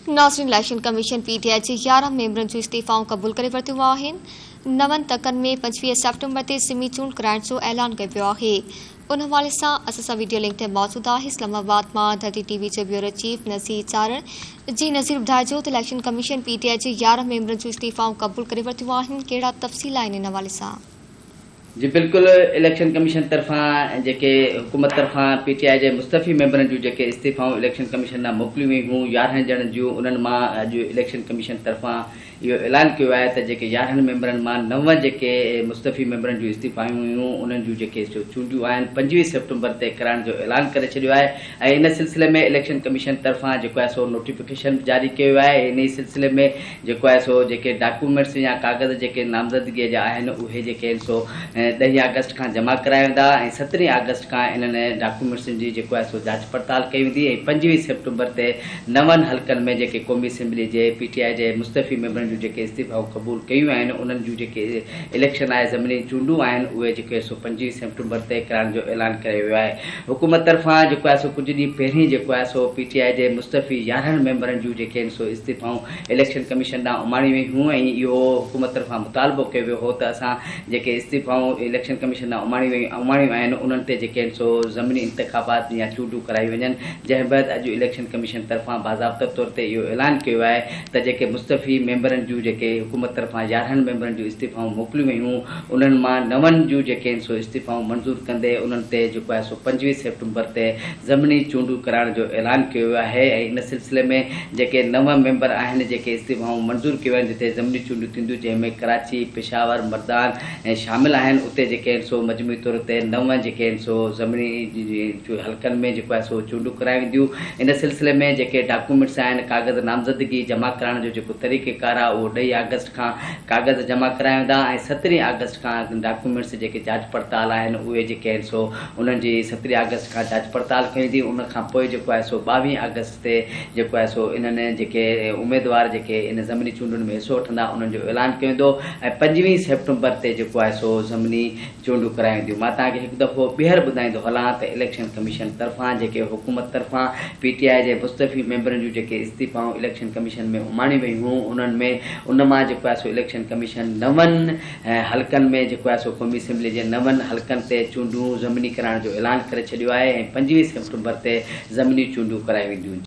ناظرين Election Commission P T I جي 11 ميمبرن جون استعيفائون قبول ڪري ورتيون آهن. نون تڪن ۾ 25 سيپٽمبر تي ضمني چونڊ ڪرائڻ جو اعلان ڪيو ويو آهي. ان حوالي سان اسان سان وڊيو لنڪ تي موجود آهي اسلام آباد مان ڌرتي ٽي وي جو بيورو چيف نذير چارڻ. جي نذير ٻڌائجو ته Election Commission P T I جي 11 ميمبرن جون استعيفائون قبول ڪري ورتيون آهن ڪهڙا تفصيل آهن ان حوالي سان؟ جي بلڪل اليڪشن ڪميشن طرفان جيڪي حڪومت طرفان پي ٽي آء جي مستعفي ميمبرن جون جيڪي استعيفائون اليڪشن ڪميشن ڏانهن موڪليون ويون هيون 11 ڄڻن جون انهن مان اڄ اليڪشن ڪميشن طرفان اهو اعلان ڪيو آهي ته جيڪي 11 ميمبرن مان 9 جيڪي مستعفي ميمبرن جون استعيفائون هيون انهن جون جيڪي چونڊيون آهن 25 سيپٽمبر تي ڪرائڻ جو اعلان ڪري ڇڏيو آهي ۽ ان سلسلي ۾ اليڪشن ڪميشن طرفان جيڪو آهي سو نوٽيفڪيشن به جاري ڪيو ويو آهي انهي سلسلي ۾ جيڪو آهي سو جيڪي ڊاڪيومينٽس يا ڪاغذ جيڪي نامزدگيء جا آهن اهي جيڪي آهن سو ڏهين آگسٽ کان جمع ڪرايا ويندا ۽ سترهين آگسٽ کان انهن ڊاڪيومينٽسن جي جيڪو آهي سو جاچ پڙتال ڪئي ويندي ۽ 25 سيپٽمبر تي نون حلقن ۾ جيڪي قومي اسيمبلي جي پي ٽي آء جي مستعفي ميمبرن جون جيڪي استعيفائون قبول ڪيون آهن انهن جون جيڪي اليڪشن آهي ضمني چونڊون آهن اهي جيڪو آهي سو 25 سيپٽمبر تي ڪرائڻ جو اعلان ڪيو ويو آهي. حڪومت طرفان جيڪو آهي سو ڪجهه ڏينهن پهرين جيڪو آهي سو پي ٽي آء جي مستعفي 11 ميمبرن جون جيڪي آهن سو استعيفائون اليڪشن ڪميشن ڏانهن اماڻيون ويون هيون ۽ اهو حڪومت طرفان مطالبو ڪيو ويو هو ته اسان جيڪي استعيفائون اليڪشن ڪميشن ڏانهن اماڻيون ويون اماڻيون آهن انهن تي جيڪي آهن سو ضمني انتخابات يا چونڊون ڪرايون وڃن جنهن بعد اڄ اليڪشن ڪميشن طرفان باضابطه طور تي اهو اعلان ڪيو آهي ته جيڪي مستعفي ميمبرن جون جيڪي حڪومت طرفان 11 ميمبرن جون استعيفائون موڪليون ويون انهن مان نون جون جيڪي آهن سو استعيفائون منظور ڪندي انهن تي جيڪو آهي سو 25 سيپٽمبر تي ضمني چونڊون ڪرائڻ جو اعلان ڪيو ويو آهي ۽ ان سلسلي ۾ جيڪي نو ميمبر آهن جيڪي استعيفائون منظور ڪيون آهن جتي ضمني چونڊون ٿينديون جنهن ۾ ڪراچي، پشاور، مردان ۽ شامل آهن اتي جيڪي آهن سو مجموعي طور تي نو جيڪي آهن سو ضمني حلقن ۾ جيڪو آهي سو چونڊون ڪرايون وينديون ان سلسلي ۾ جيڪي ڊاڪيومينٽس آهن ڪاغذ نامزدگي جمع ڪرائڻ جو جيڪو طريقيڪار آهي اهو ڏهين آگسٽ کان ڪاغذ جمع ڪرايا ويندا ۽ سترهين آگسٽ کان ڊاڪيومينٽس جيڪي جاچ پڙتال آهن اهي جيڪي آهن سو انهن جي سترهين آگسٽ کان جاچ پڙتال ڪئي ويندي ان کان پوء جيڪو آهي سو 22 آگسٽ تي جيڪو آهي سو انهن جيڪي اميدوار جيڪي ان ضمني چونڊن ۾ حصو وٺندا انهن جو اعلان ڪيو ويندو ۽ 25 سيپٽمبر تي جيڪو آهي سو ضمني چونڊون ڪرايون وينديون. مان توهان کي هڪ دفعو ٻيهر ٻڌائيندو هلان ته اليڪشن ڪميشن طرفان جيڪي حڪومت طرفان پي ٽي آء جي مستعفي ميمبرن جون جيڪي استعيفائون اليڪشن ڪميشن ۾ اماڻيون ويون هيون انهن ۾ ان مان جيڪو آهي سو اليڪشن ڪميشن نون حلقن ۾ جيڪو آهي سو قومي اسيمبلي جي نون حلقن تي چونڊون ضمني ڪرائڻ جو اعلان ڪري ڇڏيو آهي ۽ 25 سيپٽمبر تي ضمني چونڊون ڪرايون وينديون.